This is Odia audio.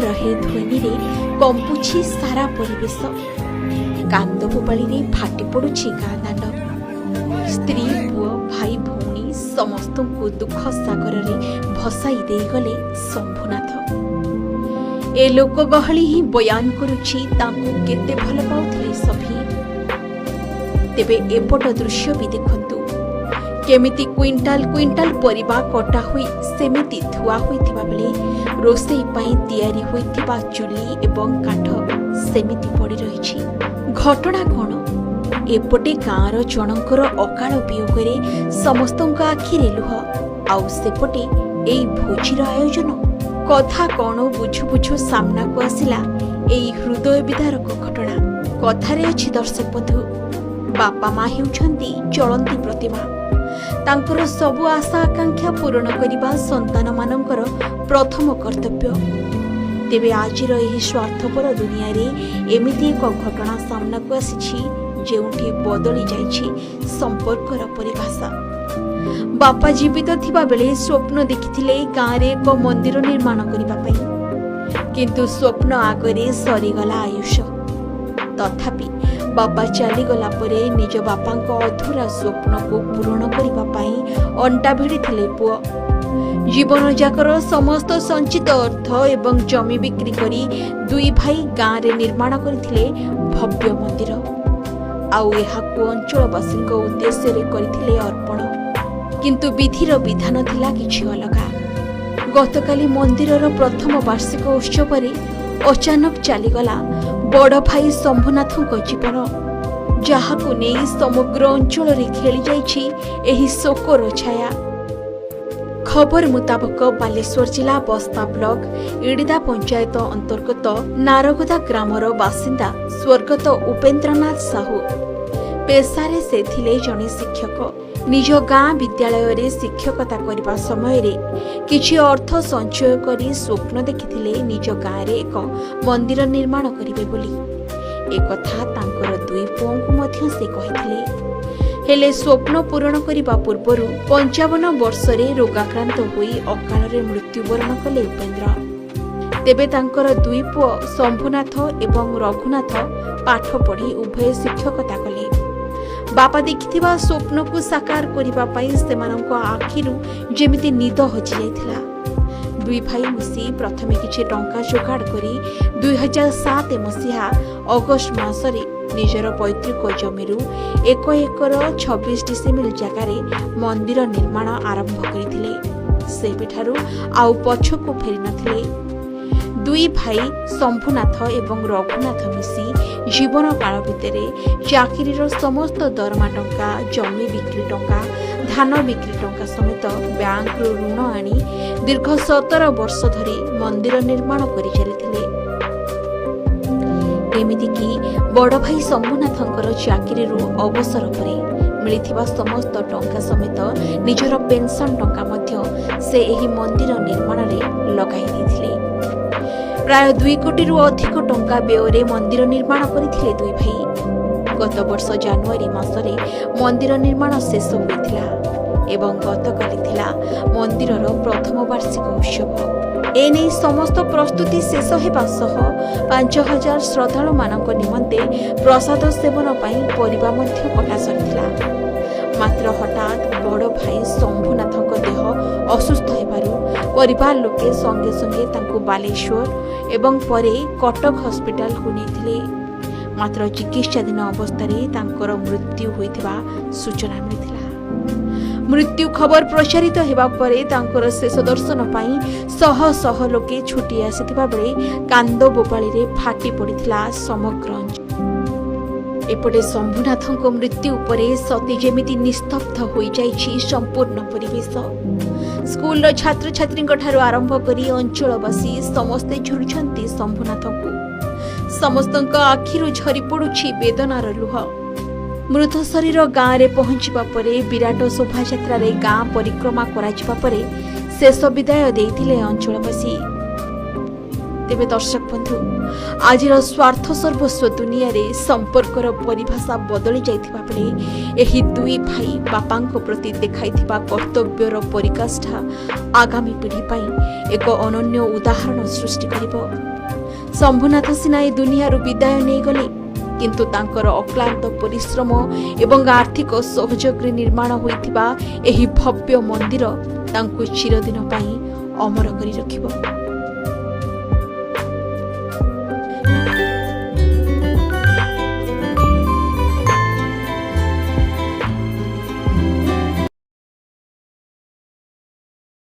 ରହେ ଧ୍ୱନିରେ କମ୍ପୁଛି ସାରା ପରିବେଶ। କାନ୍ଦ ବୋବାଳିରେ ଫାଟି ପଡୁଛି ଗାଁ ଦାଣ୍ଡ। ସ୍ତ୍ରୀ, ପୁଅ, ଭାଇ, ଭଉଣୀ ସମସ୍ତଙ୍କୁ ଦୁଃଖ ସାଗରରେ ଭସାଇ ଦେଇଗଲେ ଶମ୍ଭୁନାଥ। ଏ ଲୋକ ଗହଳି ହିଁ ବୟାନ କରୁଛି ତାଙ୍କୁ କେତେ ଭଲ ପାଉଥିଲେ ସଭିଏଁ। ତେବେ ଏପଟ ଦୃଶ୍ୟ ବି ଦେଖନ୍ତୁ, କେମିତି କୁଇଣ୍ଟାଲ କୁଇଣ୍ଟାଲ ପରିବା କଟା ହୋଇ ସେମିତି ଥୁଆ ହୋଇଥିବା ବେଳେ ରୋଷେଇ ପାଇଁ ତିଆରି ହୋଇଥିବା ଚୁଲି ଏବଂ କାଠ ସେମିତି ପଡ଼ି ରହିଛି। ଘଟଣା କ'ଣ? ଏପଟେ ଗାଁର ଜଣଙ୍କର ଅକାଳ ବିୟୋଗରେ ସମସ୍ତଙ୍କ ଆଖିରେ ଲୁହ, ଆଉ ସେପଟେ ଏଇ ଭୋଜିର ଆୟୋଜନ। କଥା କ'ଣ ବୁଝୁ ବୁଝୁ ସାମ୍ନାକୁ ଆସିଲା ଏଇ ହୃଦୟ ବିଦାରକ ଘଟଣା। କଥାରେ ଅଛି ଦର୍ଶକ ବନ୍ଧୁ, ବାପା ମା ହେଉଛନ୍ତି ଚଳନ୍ତି ପ୍ରତିମା। ତାଙ୍କର ସବୁ ଆଶା ଆକାଂକ୍ଷା ପୂରଣ କରିବା ସନ୍ତାନମାନଙ୍କର ପ୍ରଥମ କର୍ତ୍ତବ୍ୟ। ତେବେ ଆଜିର ଏହି ସ୍ୱାର୍ଥପର ଦୁନିଆରେ ଏମିତି ଏକ ଘଟଣା ସାମ୍ନାକୁ ଆସିଛି, ଯେଉଁଠି ବଦଳି ଯାଇଛି ସମ୍ପର୍କର ପରିଭାଷା। ବାପା ଜୀବିତ ଥିବାବେଳେ ସ୍ୱପ୍ନ ଦେଖିଥିଲେ ଗାଁରେ ଏକ ମନ୍ଦିର ନିର୍ମାଣ କରିବା ପାଇଁ, କିନ୍ତୁ ସ୍ୱପ୍ନ ଆଗରେ ସରିଗଲା ଆୟୁଷ। ତଥାପି ବାପା ଚାଲିଗଲା ପରେ ନିଜ ବାପାଙ୍କ ଅଧୁରା ସ୍ୱପ୍ନକୁ ପୂରଣ କରିବା ପାଇଁ ଅଣ୍ଟା ଭିଡ଼ିଥିଲେ ପୁଅ। ଜୀବନଯାକର ସମସ୍ତ ସଞ୍ଚିତ ଅର୍ଥ ଏବଂ ଜମି ବିକ୍ରି କରି ଦୁଇ ଭାଇ ଗାଁରେ ନିର୍ମାଣ କରିଥିଲେ ଭବ୍ୟ ମନ୍ଦିର, ଆଉ ଏହାକୁ ଅଞ୍ଚଳବାସୀଙ୍କ ଉଦ୍ଦେଶ୍ୟରେ କରିଥିଲେ ଅର୍ପଣ। କିନ୍ତୁ ବିଧିର ବିଧାନ ଥିଲା କିଛି ଅଲଗା। ଗତକାଲି ମନ୍ଦିରର ପ୍ରଥମ ବାର୍ଷିକ ଉତ୍ସବରେ ଅଚାନକ ଚାଲିଗଲା ବଡ଼ ଭାଇ ଶମ୍ଭୁନାଥଙ୍କ ଜୀବନ, ଯାହାକୁ ନେଇ ସମଗ୍ର ଅଞ୍ଚଳରେ ଖେଳିଯାଇଛି ଏହି ଶୋକର ଛାୟା। ଖବର ମୁତାବକ, ବାଲେଶ୍ୱର ଜିଲ୍ଲା ବସ୍ତା ବ୍ଲକ ଇଡ଼ିଦା ପଞ୍ଚାୟତ ଅନ୍ତର୍ଗତ ନାରଗଦା ଗ୍ରାମର ବାସିନ୍ଦା ସ୍ୱର୍ଗତ ଉପେନ୍ଦ୍ରନାଥ ସାହୁ। ପେଶାରେ ସେ ଥିଲେ ଜଣେ ଶିକ୍ଷକ। ନିଜ ଗାଁ ବିଦ୍ୟାଳୟରେ ଶିକ୍ଷକତା କରିବା ସମୟରେ କିଛି ଅର୍ଥ ସଞ୍ଚୟ କରି ସ୍ୱପ୍ନ ଦେଖିଥିଲେ ନିଜ ଗାଁରେ ଏକ ମନ୍ଦିର ନିର୍ମାଣ କରିବେ ବୋଲି। ଏକଥା ତାଙ୍କର ଦୁଇ ପୁଅଙ୍କୁ ମଧ୍ୟ ସେ କହିଥିଲେ। ହେଲେ ସ୍ୱପ୍ନ ପୂରଣ କରିବା ପୂର୍ବରୁ 55 ବର୍ଷରେ ରୋଗାକ୍ରାନ୍ତ ହୋଇ ଅକାଳରେ ମୃତ୍ୟୁବରଣ କଲେ ଉପେନ୍ଦ୍ର। ତେବେ ତାଙ୍କର ଦୁଇ ପୁଅ ଶମ୍ଭୁନାଥ ଏବଂ ରଘୁନାଥ ପାଠ ପଢ଼ି ଉଭୟ ଶିକ୍ଷକତା କଲେ। ବାପା ଦେଖିଥିବା ସ୍ୱପ୍ନକୁ ସାକାର କରିବା ପାଇଁ ସେମାନଙ୍କ ଆଖିରୁ ଯେମିତି ନିଦ ହଜିଯାଇଥିଲା। ଦୁଇ ଭାଇ ମିଶି ପ୍ରଥମେ କିଛି ଟଙ୍କା ଯୋଗାଡ଼ କରି 2007 ମସିହା ଅଗଷ୍ଟ ମାସରେ ନିଜର ପୈତୃକ ଜମିରୁ 1 ଏକର 26 ଡିସିମିଲ ଜାଗାରେ ମନ୍ଦିର ନିର୍ମାଣ ଆରମ୍ଭ କରିଥିଲେ। ସେବେଠାରୁ ଆଉ ପଛକୁ ଫେରିନଥିଲେ। ଦୁଇ ଭାଇ ଶମ୍ଭୁନାଥ ଏବଂ ରଘୁନାଥ ମିଶି ଜୀବନ କାଳ ଭିତରେ ଚାକିରିର ସମସ୍ତ ଦରମା ଟଙ୍କା, ଜମି ବିକ୍ରି ଟଙ୍କା, ଧାନ ବିକ୍ରି ଟଙ୍କା ସମେତ ବ୍ୟାଙ୍କରୁ ଋଣ ଆଣି ଦୀର୍ଘ 17 ବର୍ଷ ଧରି ମନ୍ଦିର ନିର୍ମାଣ କରି ଚାଲିଥିଲେ। ଏମିତିକି ବଡ଼ ଭାଇ ଶମ୍ଭୁନାଥଙ୍କର ଚାକିରିରୁ ଅବସର ପରେ ମିଳିଥିବା ସମସ୍ତ ଟଙ୍କା ସମେତ ନିଜର ପେନ୍ସନ୍ ଟଙ୍କା ମଧ୍ୟ ସେ ଏହି ମନ୍ଦିର ନିର୍ମାଣରେ ଲଗାଇ ଦେଇଥିଲେ। ପ୍ରାୟ 2 କୋଟିରୁ ଅଧିକ ଟଙ୍କା ବ୍ୟୟରେ ମନ୍ଦିର ନିର୍ମାଣ କରିଥିଲେ ଦୁଇ ଭାଇ। ଗତ ବର୍ଷ ଜାନୁଆରୀ ମାସରେ ମନ୍ଦିର ନିର୍ମାଣ ଶେଷ ହୋଇଥିଲା ଏବଂ ଗତକାଲି ଥିଲା ମନ୍ଦିରର ପ୍ରଥମ ବାର୍ଷିକ ଉତ୍ସବ। ଏନେଇ ସମସ୍ତ ପ୍ରସ୍ତୁତି ଶେଷ ହେବା ସହ 5000 ଶ୍ରଦ୍ଧାଳୁମାନଙ୍କ ନିମନ୍ତେ ପ୍ରସାଦ ସେବନ ପାଇଁ ପରିବା ମଧ୍ୟ କଟା ସରିଥିଲା। ମାତ୍ର ହଠାତ୍ ବଡ଼ ଭାଇ ଶମ୍ଭୁନାଥଙ୍କ ଦେହ ଅସୁସ୍ଥ ହେବାରୁ ପରିବାର ଲୋକେ ସଙ୍ଗେ ସଙ୍ଗେ ତାଙ୍କୁ ବାଲେଶ୍ୱର ଏବଂ ପରେ କଟକ ହସ୍ପିଟାଲକୁ ନେଇଥିଲେ। ମାତ୍ର ଚିକିତ୍ସାଧୀନ ଅବସ୍ଥାରେ ତାଙ୍କର ମୃତ୍ୟୁ ହୋଇଥିବା ସୂଚନା ମିଳିଥିଲା। ମୃତ୍ୟୁ ଖବର ପ୍ରଚାରିତ ହେବା ପରେ ତାଙ୍କର ଶେଷ ଦର୍ଶନ ପାଇଁ ଶହ ଶହ ଲୋକେ ଛୁଟି ଆସିଥିବା ବେଳେ କାନ୍ଦ ବୋବାଳିରେ ଫାଟି ପଡ଼ିଥିଲା ସମଗ୍ର ଅଞ୍ଚଳ। ଏପଟେ ଶମ୍ଭୁନାଥଙ୍କ ମୃତ୍ୟୁ ଉପରେ ସତେ ଯେମିତି ନିସ୍ତବ୍ଧ ହୋଇଯାଇଛି ସମ୍ପୂର୍ଣ୍ଣ ପରିବେଶ। ସ୍କୁଲର ଛାତ୍ରଛାତ୍ରୀଙ୍କଠାରୁ ଆରମ୍ଭ କରି ଅଞ୍ଚଳବାସୀ ସମସ୍ତେ ଝୁରୁଛନ୍ତି ଶମ୍ଭୁନାଥଙ୍କୁ। ସମସ୍ତଙ୍କ ଆଖିରୁ ଝରି ପଡୁଛି ବେଦନାର ଲୁହ। ମୃତ ଶରୀର ଗାଁରେ ପହଞ୍ଚିବା ପରେ ବିରାଟ ଶୋଭାଯାତ୍ରାରେ ଗାଁ ପରିକ୍ରମା କରାଯିବା ପରେ ଶେଷ ବିଦାୟ ଦେଇଥିଲେ ଅଞ୍ଚଳବାସୀ। ତେବେ ଦର୍ଶକ ବନ୍ଧୁ, ଆଜିର ସ୍ୱାର୍ଥ ସର୍ବସ୍ୱ ଦୁନିଆରେ ସମ୍ପର୍କର ପରିଭାଷା ବଦଳି ଯାଇଥିବା ବେଳେ ଏହି ଦୁଇ ଭାଇ ବାପାଙ୍କ ପ୍ରତି ଦେଖାଇଥିବା କର୍ତ୍ତବ୍ୟର ପରାକାଷ୍ଠା ଆଗାମୀ ପିଢ଼ି ପାଇଁ ଏକ ଅନନ୍ୟ ଉଦାହରଣ ସୃଷ୍ଟି କରିବ। ଶମ୍ଭୁନାଥ ସିନା ଏ ଦୁନିଆରୁ ବିଦାୟ ନେଇଗଲେ, କିନ୍ତୁ ତାଙ୍କର ଅକ୍ଳାନ୍ତ ପରିଶ୍ରମ ଏବଂ ଆର୍ଥିକ ସହଯୋଗରେ ନିର୍ମାଣ ହୋଇଥିବା ଏହି ଭବ୍ୟ ମନ୍ଦିର ତାଙ୍କୁ ଚିରଦିନ ପାଇଁ ଅମର କରି ରଖିବ।